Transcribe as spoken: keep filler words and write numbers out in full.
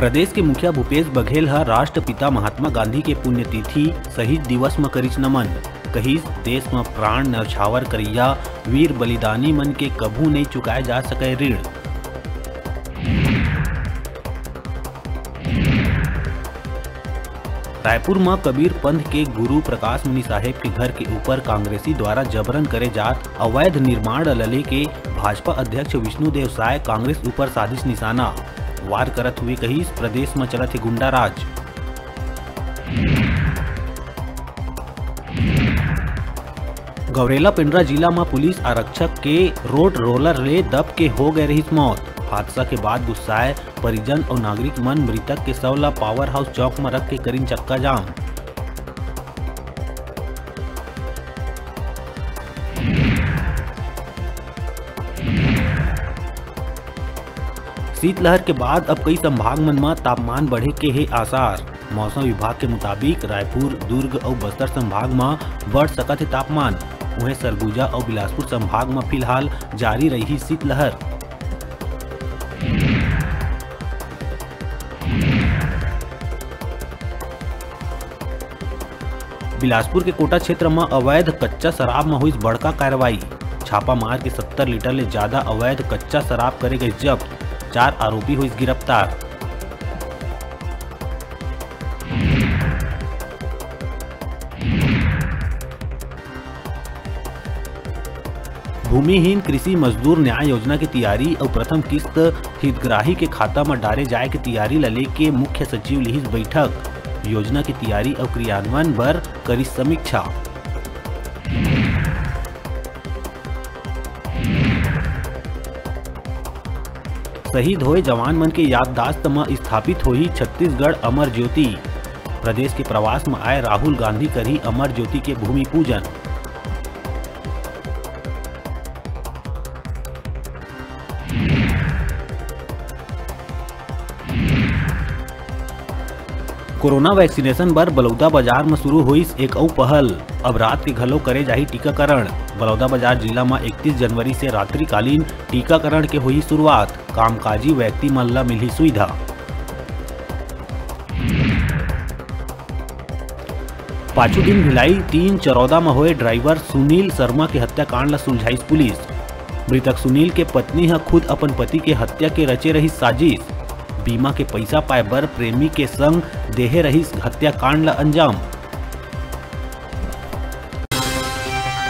प्रदेश के मुखिया भूपेश बघेल ह राष्ट्रपिता महात्मा गांधी के पुण्यतिथि शहीद दिवस म करिस नमन। कहिस, देश म प्राण न्यौछावर करइया वीर बलिदानी मन के कभू नइ चुकाए जा सकय ऋण। रायपुर म कबीर पंथ के गुरु प्रकाश मुनि साहेब के घर के ऊपर कांग्रेसी द्वारा जबरन करे जात अवैध निर्माण ल लेके भाजपा अध्यक्ष विष्णुदेव साय कांग्रेस ऊपर साधिस निशाना। वार करत हुए कहिस, प्रदेश म चलत हे गुंडा राज। गौरेला पेंड्रा जिला म पुलिस आरक्षक के रोड रोलर ले दब के हो गए रहिस मौत। हादसा के बाद गुस्साए परिजन अउ नागरिक मन मृतक के शव ल पावर हाउस चौक म रख के करिन चक्का जाम। शीतलहर के बाद अब कई संभाग मन म तापमान बढ़े के हे आसार। मौसम विभाग के मुताबिक रायपुर, दुर्ग अउ बस्तर संभाग म बढ़ सकत हे तापमान। उहें, सरगुजा अउ बिलासपुर संभाग म फिलहाल जारी रही शीतलहर। बिलासपुर के कोटा क्षेत्र म अवैध कच्चा शराब म होइस बड़का कार्रवाई। छापा मार के सत्तर लीटर ले ज्यादा अवैध कच्चा शराब करे गइस जब्त, चार आरोपी होइस गिरफ्तार। भूमिहीन कृषि मजदूर न्याय योजना के तियारी अउ प्रथम किस्त हितग्राही के खाता म डारे जाय के तियारी ल लेके मुख्य सचिव लिहिस बैठक। योजना के तियारी अउ क्रियान्वयन बर करिस समीक्षा। शहीद होए जवान मन के याददाश्त म स्थापित होही छत्तीसगढ़ अमर ज्योति। प्रदेश के प्रवास म आए राहुल गांधी करही अमर ज्योति के भूमि पूजन। कोरोना वैक्सीनेशन बर बलौदाबाजार म शुरू होइस एक अउ पहल। अब रात के घलो करे जाही टीकाकरण। बलौदाबाजार जिला म इकतीस जनवरी से रात्रिकालीन टीकाकरण के होही शुरुआत। कामकाजी व्यक्ति मन ल मिलही सुविधा। पाछू दिन भिलाई तीन चरौदा म होए ड्राइवर सुनील शर्मा के हत्याकांड ल सुलझाइस पुलिस। मृतक सुनील के पत्नी ह खुद अपन पति के हत्या के रचे रहिस साजिश। बीमा के पइसा पाए बर प्रेमी के संग देहे रहिस हत्याकांड ल अंजाम।